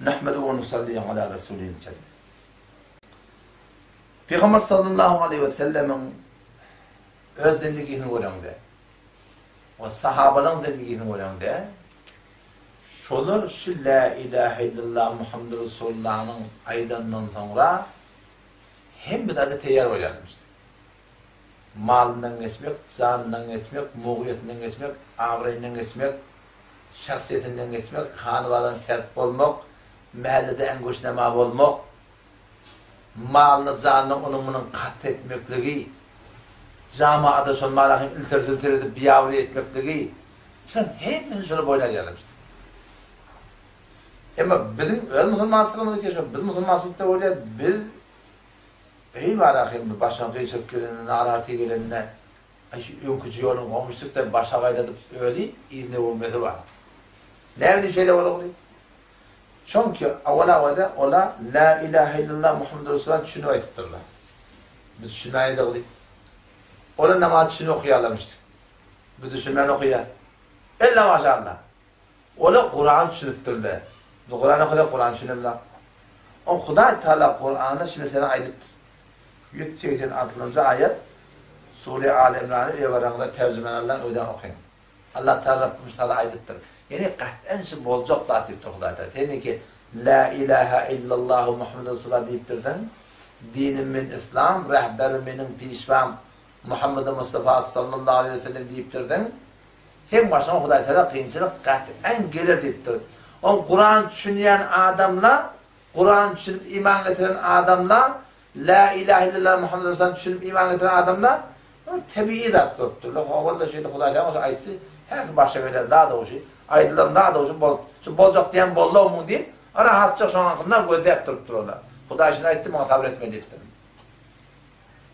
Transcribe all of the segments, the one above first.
Nahmeduhu we nusalli ala rasulihil kerim. Pygamber sallallahu aleýhi we sellemiň öz zindigisini göreňde we sahabalaryň zindigisini göreňde şolar şu la ilahe illallah Muhammedur Rasulullahnyň aýdandan soňra hemme zada teýýar bolýarmyşdy. Malyndan geçmek, janyndan geçmek, mugyýetinden geçmek, abraýyndan geçmek, şahsyýetinden geçmek, hanybadan tert bolmak, mähellede äňgöçnama bolmak, malyna, janyna onuň-munuň kast etmekligi, jamaada şol mala hem ilter-silter edip biabraý etmekligi, şularyň hemmesini şolar boýun alýarlarmyş. Emma biziň öz musulmançylygymyz eken şo, biz musulmançylykda bolýar, biz eý barahym bir başyňa gyýçylyk gelende, narahatlyk gelende, Aý şu öňküji ýoluň goňşusykda başagaýladyp özi yzyna öwürmesi bar. Näme diýip şeýle bolugly? Çünki awal-awada ola La ilahe illallah Muhammedur Resulullah düşünip aýdypdyrlar. Biz düşünmäýdigli. Ola namaz düşünip okaýarlarmyşdyk. Biz düşünmän okaýas. Ella maşallah. Ola Kurany düşünipdirler. Biz Kurany okasak Kurany düşünemzok. O Hudaý Taala Kuranda şu meseleni aýdypdyr. 186-njy aýat Sure Aly Imrany öýe baraňyzda terjimeni alyň öýden okaň. Allah Taala Rabbimiz Taala aýdypdyr. Ýani gat'an şu boljak zat diýipdir Hudaý Taala. Sen ki La ilaha illallahu Muhammedur Resulullah diýipdirsiň. Dinim men Islam, rehberim meniň pişwam Muhammed Mustafa sallallahu aleyhi ve sellem diýipdirsiň. Seň başyňa Hudaý Taala kynçylyk gat'an geler diýipdir. Oň Kuran düşünýän adamla Kuran düşünip iman getiren adamla La ilahe illallah Muhammed Resulullah düşünip iman getiren adamla ol tebigy zat görüpdirler. Howalla şeýle Hudaý Taala bolsa aýtdy. Her kim başa gelen zat o şi. Aýdylan zat o şi bol. Şu boljak diýen boldy muň diýip, rahatça şoň hakynda gözläp durupdyr olar. Hudaý şuny aýtdy, muňa sabyr etmeli diýipdir.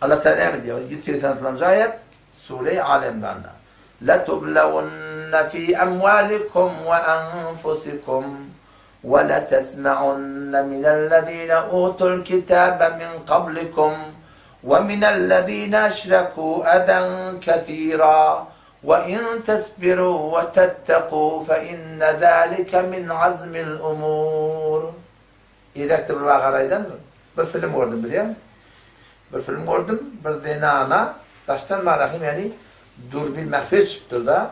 Allah Teala näme diýýär? 186-njy aýat Sure Al Imranda. La tublawunna fi amwalikum wa anfusikum we letesma'unna minellezine utul kitabe min kablikum we minellezine eşreku eden kesira we in tesbiru we tetteku fe inne zalike min azmil umur. Irekde bir waka aýdandyr. Bir film gördüm bilýäňmi? Bir film gördüm, bir zenana daşdan barahym ýani durbi mähfil çykypdyr-da.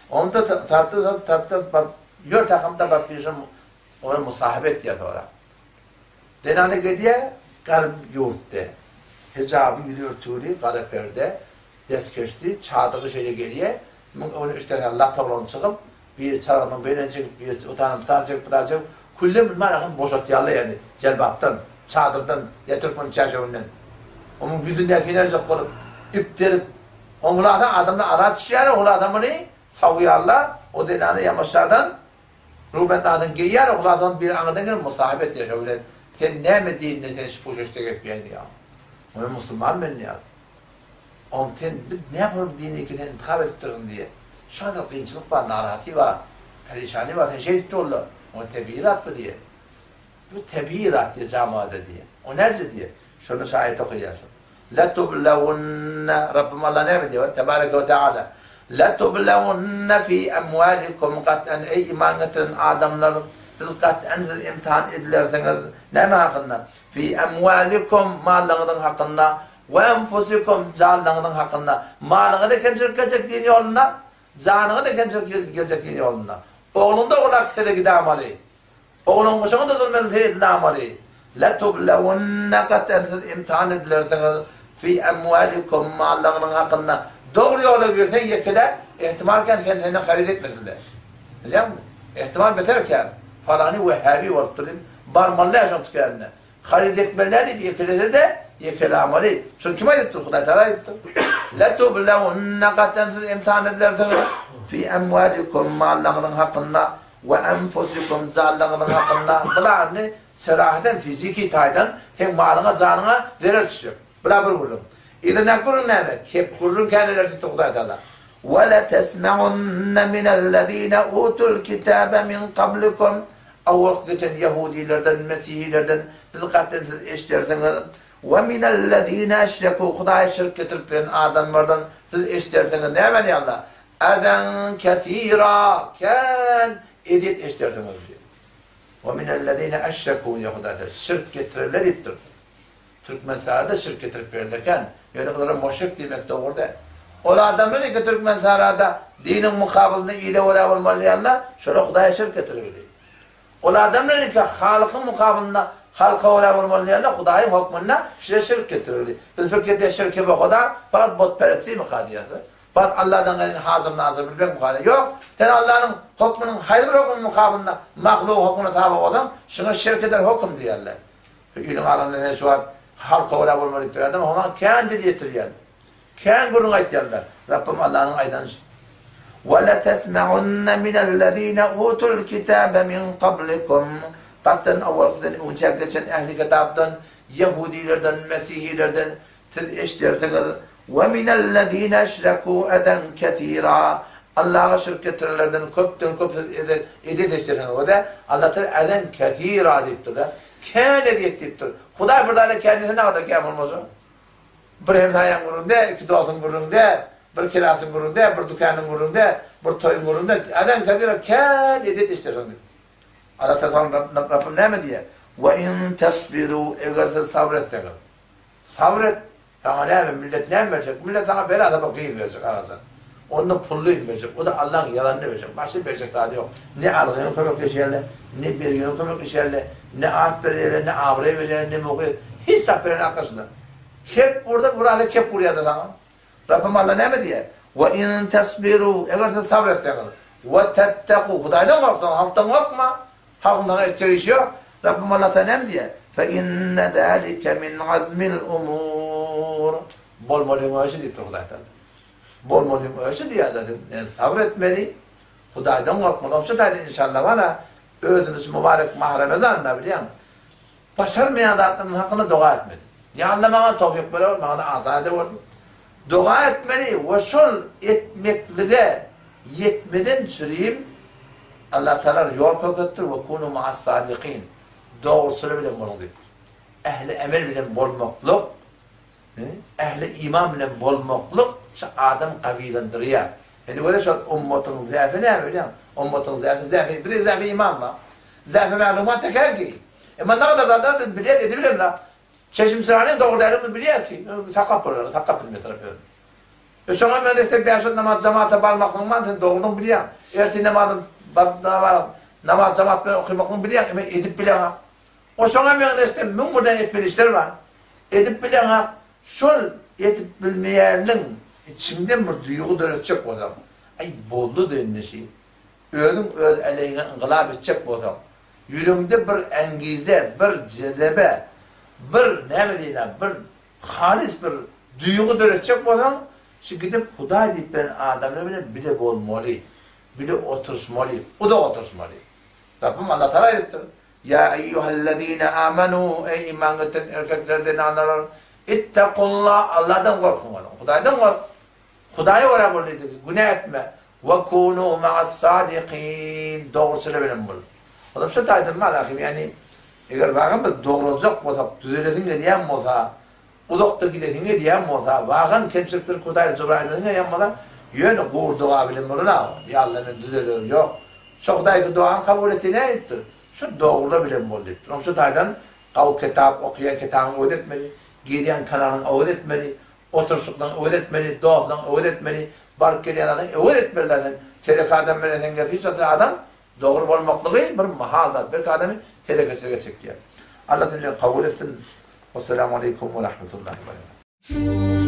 Onda tapdy, tapdy, ýör takamda baryp bir ora musahabe etýär sonra. Zenana gelýär, garb ýurtda. Hijaby ýüzi örtügli, gara perde, deskeşli, çadyry şeýle gelýär. Muň öňüne üç täne lat oglan çykyp, biri çargynyň beýleni çekip, biri otanyň butany çekip, butany çekip, küllem bilmän ahym boşatýarlar ýagny jelbapdan, çadyrdan ýa türkmen çärşewinden. Onuň ýüzündäki inerjek bolup, ip derip, oňlasa adamlar ara düşýärler, ol adam muny sawýarlar, o zenany ýamaşjadan Ruben zadyny geýýär, ol adam bir aňyrdan gelip musahyp etýär şo bilen, sen näme dinde sen şu puşeşde gezipýäň diýýär. Men musulman men diýýär. Oň sen biz näme bolup dini iki sen intihap edipdirsiň diýýär. Şu kadar kynçylyk bar, narahaty bar, perişany bar, sen şeýdip durla. O tebigy zat bu diýýär. Bu tebigy zat diýýär jamada diýýär. O näce diýýär. Şonda şu aýaty okaýar. Letublewunne Rabbim Allah näme diýýär? Tebareke we Teala. Letublewunne fi emwalikum gat'an eý iman getiren adamlar siz gat'an siz imtihan edilersiňiz. Näme hakynda? Fi emwalikum mallaryňyzyň hakynda we enfusikum janlaryňyzyň hakynda. Malyňyza kemçilik geljek din ýolunda, janyňa da kemçilik geljek din ýolunda. Ogluňda ogul akisele gidamaly. Oglan-guşaňa-da zulm edilse edilämaly. Letublewunne gaten siz imtihan edilersiňiz, fi emwalikum mallaryňyzyň hakynda. Dogry ýola girseň ýekele ehtimal kän sen senden haryt etmesinler. Bilýäňmi? Ehtimal beter kän. Palany wehhabi bolupdyr diýip barmaly däl şoň tükänine. Haryt etmeli däl diýip ýekelese-de ýekelämaly. Şuny kim aýdypdyr? Hudaý Tagala aýdypdyr. Letublewunne gaten siz imtihan edilersiňiz, fi emwalikum mallaryňyzyň hakynda. We enfusikum janlaryňyzyň hakynda bula indi serahaten fiziki taýdan seň malyňa janyňa zerer düşjek. Bula bir gürrüň. Yzyndaky gürrüň näme? Kep gürrüň käneler diýipdir Hudaý Tagala. We letesmeunne minellezine utul kitabe min kablikum Owalky geçen ýehudilerden, mesihilerden siz gaten siz eşdersiňiz. We minellezine eşreku Hudaýa şirk getirip bilen adamlardan siz eşdersiňiz. Nämäni ýa-Allah? Azen kesira, kän ezýet eşdersiňiz diýýär. Ve minellezine eşreku diýýär Hudaý Tagala. Şirk getirenler diýipdir. Türkmenistana-da şirk getirip berler eken. Ýöne olara moşrik diýmek dogry däl. Ol adamlar eke Türkmenistana-da diniň mukabylynda ile görä bolmaly diýenler, şolar Hudaýa şirk getirgili. Ol adamlar eke Halykyň mukabylynda halka görä bolmaly diýenler Hudaýyň hokmunda şire şirk getirgili. Biz pikir edýäs şirki bu Huda fakat butperestmika diýýäs. Fakat Alladan gaýry hazyr-nazyr bilmek mukada. Ýok, sen Allanyň hokmunyň haýsy bir hokmunyň mukabylynda mahlugyň hokmuna taba bolsaň, şuňa şirk eder hokum diýýärler. Iliň arasynda sen şu wagt halka görä bolmaly diýip adam oňa kän dil ýetirýär. Kän gürrüň aýtýarlar. Rabbym Allanyň aýdany şu. Ve letesmeunne minellezine utul kitabe min kablikum. Gatdan owal sizden öňçäk geçen ehli kitapdan, ýehudilerden, mesihilerden Siz eşidersiňiz, Ve minellezine eşrekû ezen kesîrâ, Allaha şirk getirenlerden köpden köp siz ezýet eşidersiňiz. We-de Allah Tagala ezen kesîrâ diýipdir-de. Kän ezýet diýipdir. Hudaý bir zada kän diýse nägadar kän bolmasa? Bir hemsaýaň gürrüň däl, iki dostuň gürrüň däl, bir kelasyň gürrüň däl, bir dükanyň gürrüň däl, bir toýuň gürrüň däl. Ezen kesîrâ kän ezýet eşidersiňiz diýipdir. Allah Tagala Rabbim näme diýýär? Ve in tasbiru eger siz sabr etseňiz. Sabyr et, saňa näme, millet näme berjek? Millet saňa bela tapyp gyz berjek, agajan. Onda pully berjek, o-da Allaň ýazanyny berjek, başga berjek zady ýok. Ne algyňa kömekleşýärler, ne bergiňe kömekleşýärler, ne at berýärler, ne abraý berýärler, ne mowgyt. Hiç zat berenok garşyda. Kep ursa, urasa kep urýar-da saňa. Rabbym Alla näme diýýär? Wa in tasbiru, eger siz sabyr etseňiz, wa tetteku, Hudaýdan gorksaňyz, halkdan gorkma. Halkyň saňa etjek işi ýok. Rabbym Alla Taala näme diýýär? Fe inne zalike min azmil umur. Bolmalyň özi diýipdir Hudaý Taala. Bolmalyň özi diýýär-de sen yani sabyr etmeli, Hudaýdan gorkmaly. Onuň üçin taýda inşallah bar özümiz mübarek mah Ramazanda bilýäň. Başarmaýan zatlarymyz hakynda doga etmeli. Ýa Alla maňa towfyk berer, maňa asan eder. Doga etmeli we şol etmeklige ýetmeden çürim Allah Tagala ýol görkezipdir, Ve kunu ma'as-sadikin, dogruçylar bilen boluň diýipdir. Ähli emel bilen bolmaklyk, ähli iman bilen bolmaklyk şu adam gawylandyrýar. Indi göre şol ummatyň zäfi näme bilýäňmi? Ummatyň zäfi zäfi, bize zäfi iman bar. Zäfi maglumat teker ki. Emma ne kadar da biz bilýär, edibilemzok. Çeşim çyranyň dogry däldigini bilýär ki, sakap bolar, sakap bilmeýär tarap özüni. E şoňa men istek bäş namaz jamata barmaklygyň bar, sen dogrudygyny bilýäň. Ertir namazyny bar, namaz jamat bilen okamaklygyny bilýäň, emma edip bileňok. O şoňa meňzeşde müň birden etmeli işler bar. Edip bileňok. Şol edip bilmeýänligiň içiňden bir duýgy döretjek bolsaň, aý boldy-da indi şi. Özüň öz äleýiňe yngylap etjek bolsaň, ýüregiňde bir engize, bir jezebe, bir näme diýin-ä, bir halys bir duýgy döretjek bolsaň, şu gidip Hudaý diýip beren adamlar bilen bile bolmaly, bile oturyşmaly, uzak oturyşmaly. Rabbym Allatagala aýdypdyr, Ýa eýýuhellezine amanu, eý iman getiren erkekler, zenanlar, ittakullah, Alladan gorkuň, Hudaýdan gork. Hudaýa görä bol diýdi, günä etme. We kunu ma'as-sadikin, dogruçylar bilen bol. Olam şu taýdan malahym, ýagny eger wagan biz dogruljak bolsak, düzelesiň gelýän bolsa, uzakda gidesiň gelýän bolsa, wagan kemçilikleri Hudaýa jybran edesiň gelýän bolsa, ýöne gury doga bilen bolanok. Ýa Alla men düzelerin, ýok. Şo Hudaý dogany kabul etdi nädipdir? Şu dogrular bilen bol diýipdir. Olam şu taýdan gawy kitap okaýan kitabyňy öwez etmeli, girýän kanalyňy öwez etmeli, Oturyşyklaň öwez etmeli, dostlaň öwez etmeli, baryp gelýän zadyň öwez etmeli da sen teleke adam bilen sen gel hiç wagtda adam dogry bolmaklygy bir mahal zat belki adamy telekeçilige çekýär. Allah jemjem kabul etsin. Wessalamu aleýkum we rahmetullahi we berekatuh.